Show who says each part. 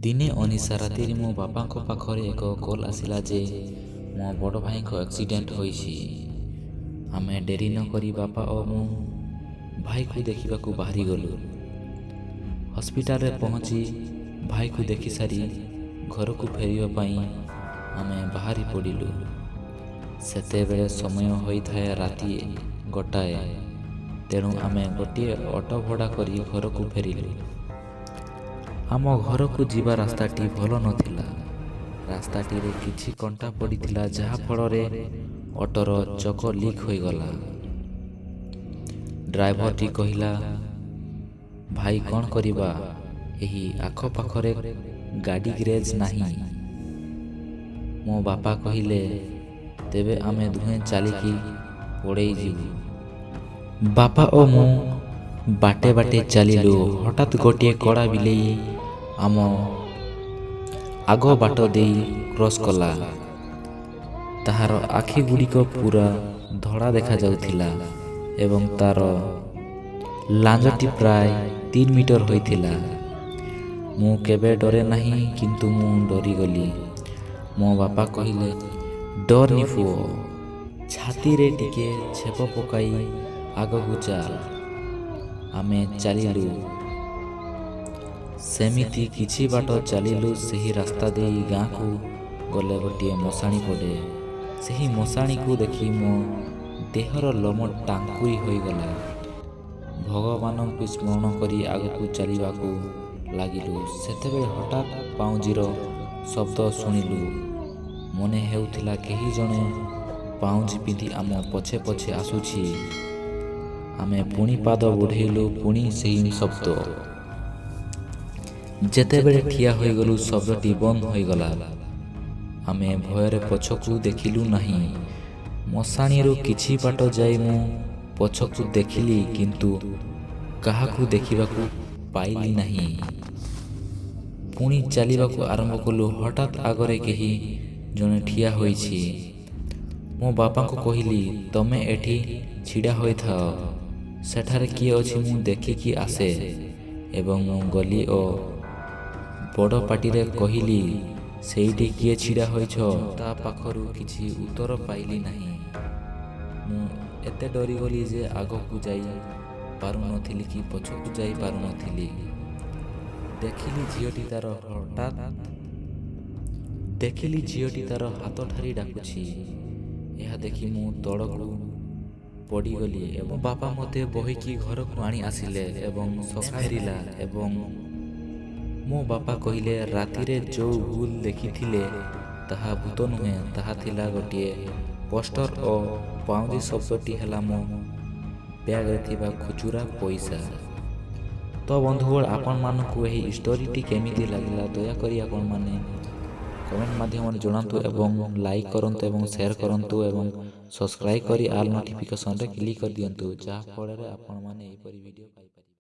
Speaker 1: ଦିନେ ଅନିଶା ରାତିରେ ମୋ ବାପାଙ୍କ ପାଖରେ ଏକ କଲ୍ ଆସିଲା ଯେ ମୋ ବଡ଼ ଭାଇଙ୍କ ଆକ୍ସିଡେଣ୍ଟ ହୋଇଛି। ଆମେ ଡେରି ନକରି ବାପା ଓ ମୁଁ ଭାଇକୁ ଦେଖିବାକୁ ବାହାରିଗଲୁ। ହସ୍ପିଟାଲରେ ପହଞ୍ଚି ଭାଇକୁ ଦେଖିସାରି ଘରକୁ ଫେରିବା ପାଇଁ ଆମେ ବାହାରି ପଡ଼ିଲୁ। ସେତେବେଳେ ସମୟ ହୋଇଥାଏ ରାତି 1। ତେଣୁ ଆମେ ଗୋଟିଏ ଅଟୋ ଭଡ଼ା କରି ଘରକୁ ଫେରିଲୁ। ଆମ ଘରକୁ ଯିବା ରାସ୍ତାଟି ଭଲ ନଥିଲା। ରାସ୍ତାଟିରେ କିଛି କଣ୍ଟା ପଡ଼ିଥିଲା, ଯାହା ଫଳରେ ଅଟୋର ଚକ ଲିକ୍ ହୋଇଗଲା। ଡ୍ରାଇଭରଟି କହିଲା, "ଭାଇ, କ'ଣ କରିବା? ଏହି ଆଖପାଖରେ ଗାଡ଼ି ଗ୍ୟାରେଜ ନାହିଁ।" ମୋ ବାପା କହିଲେ, "ତେବେ ଆମେ ଦୁହେଁ ଚାଲିକି ପଳେଇଯିବୁ।" ବାପା ଓ ମୁଁ ବାଟେ ବାଟେ ଚାଲିଲୁ। ହଠାତ୍ ଗୋଟିଏ କଳା ବିଲେଇ ଆମ ଆଗ ବାଟ ଦେଇ କ୍ରସ୍ କଲା। ତାହାର ଆଖିଗୁଡ଼ିକ ପୂରା ଧଳା ଦେଖାଯାଉଥିଲା ଏବଂ ତାର ଲାଞ୍ଜଟି ପ୍ରାୟ 3 ମିଟର ହୋଇଥିଲା। ମୁଁ କେବେ ଡରେ ନାହିଁ, କିନ୍ତୁ ମୁଁ ଡରିଗଲି। ମୋ ବାପା କହିଲେ, "ଡରନି ପୁଅ, ଛାତିରେ ଟିକେ ଛେପ ପକାଇ ଆଗକୁ ଚାଲ।" ଆମେ ଚାଲିଲୁ। ସେମିତି କିଛି ବାଟ ଚାଲିଲୁ। ସେହି ରାସ୍ତା ଦେଇ ଗାଁକୁ ଗଲେ ଗୋଟିଏ ମଶାଣି ପଡ଼େ। ସେହି ମଶାଣିକୁ ଦେଖି ମୋ ଦେହର ଲୋମ ଟାଙ୍କୁରି ହୋଇଗଲା। ଭଗବାନଙ୍କୁ ସ୍ମରଣ କରି ଆଗକୁ ଚାଲିବାକୁ ଲାଗିଲୁ। ସେତେବେଳେ ହଠାତ୍ ପାଉଁଜିର ଶବ୍ଦ ଶୁଣିଲୁ। ମନେ ହେଉଥିଲା କେହି ଜଣେ ପାଉଁଜି ପିନ୍ଧି ଆମ ପଛେ ପଛେ ଆସୁଛି। ଆମେ ପୁଣି ପାଦ ବଢ଼େଇଲୁ। ପୁଣି ସେହି ଶବ୍ଦ। ଯେତେବେଳେ ଠିଆ ହୋଇଗଲୁ, ଶବ୍ଦଟି ବନ୍ଦ ହୋଇଗଲା। ଆମେ ଭୟରେ ପଛକୁ ଦେଖିଲୁ ନାହିଁ। ମଶାଣିରୁ କିଛି ବାଟ ଯାଇ ମୁଁ ପଛକୁ ଦେଖିଲି, କିନ୍ତୁ କାହାକୁ ଦେଖିବାକୁ ପାଇଲି ନାହିଁ। ପୁଣି ଚାଲିବାକୁ ଆରମ୍ଭ କଲୁ। ହଠାତ୍ ଆଗରେ କେହି ଜଣେ ଠିଆ ହୋଇଛି। ମୋ ବାପାଙ୍କୁ କହିଲି, "ତମେ ଏଠି ଛିଡ଼ା ହୋଇଥାଅ, ସେଠାରେ କିଏ ଅଛି ମୁଁ ଦେଖିକି ଆସେ।" ଏବଂ ମୁଁ ଗଲି ଓ ବଡ଼ ପାଟିରେ କହିଲି, "ସେଇଠି କିଏ ଛିଡ଼ା ହୋଇଛ?" ତା ପାଖରୁ କିଛି ଉତ୍ତର ପାଇଲି ନାହିଁ। ମୁଁ ଏତେ ଡରିଗଲି ଯେ ଆଗକୁ ଯାଇ ପାରୁନଥିଲି କି ପଛକୁ ଯାଇ ପାରୁନଥିଲି। ଦେଖିଲି ଝିଅଟି ତାର ହାତ ଠାରି ଡାକୁଛି। ଏହା ଦେଖି ମୁଁ ତଳକୁ ପଡ଼ିଗଲି ଏବଂ ବାପା ମୋତେ ବୋହିକି ଘରକୁ ଆଣି ଆସିଲେ ଏବଂ ସକାଳ ଫେରିଲା ଏବଂ ମୋ ବାପା କହିଲେ, ରାତିରେ ଯୋଉ ଭୁଲ ଦେଖିଥିଲେ ତାହା ଭୂତ ନୁହେଁ, ତାହା ଥିଲା ଗୋଟିଏ ପୋଷ୍ଟର ଓ ପାଉଁଜି ଶବ୍ଦଟି ହେଲା ମୋ ବ୍ୟାଗରେ ଥିବା ଖୁଚୁରା ପଇସା। ତ ବନ୍ଧୁଗଣ, ଆପଣମାନଙ୍କୁ ଏହି ଷ୍ଟୋରିଟି କେମିତି ଲାଗିଲା, ଦୟାକରି ଆପଣମାନେ କମେଣ୍ଟ ମାଧ୍ୟମରେ ଜଣାନ୍ତୁ ଏବଂ ଲାଇକ୍ କରନ୍ତୁ ଏବଂ ସେୟାର କରନ୍ତୁ ଏବଂ ସବସ୍କ୍ରାଇବ୍ କରି ଅଲ୍ ନୋଟିଫିକେସନରେ କ୍ଲିକ୍ କରିଦିଅନ୍ତୁ, ଯାହାଫଳରେ ଆପଣମାନେ ଏହିପରି ଭିଡ଼ିଓ ପାଇପାରିବେ।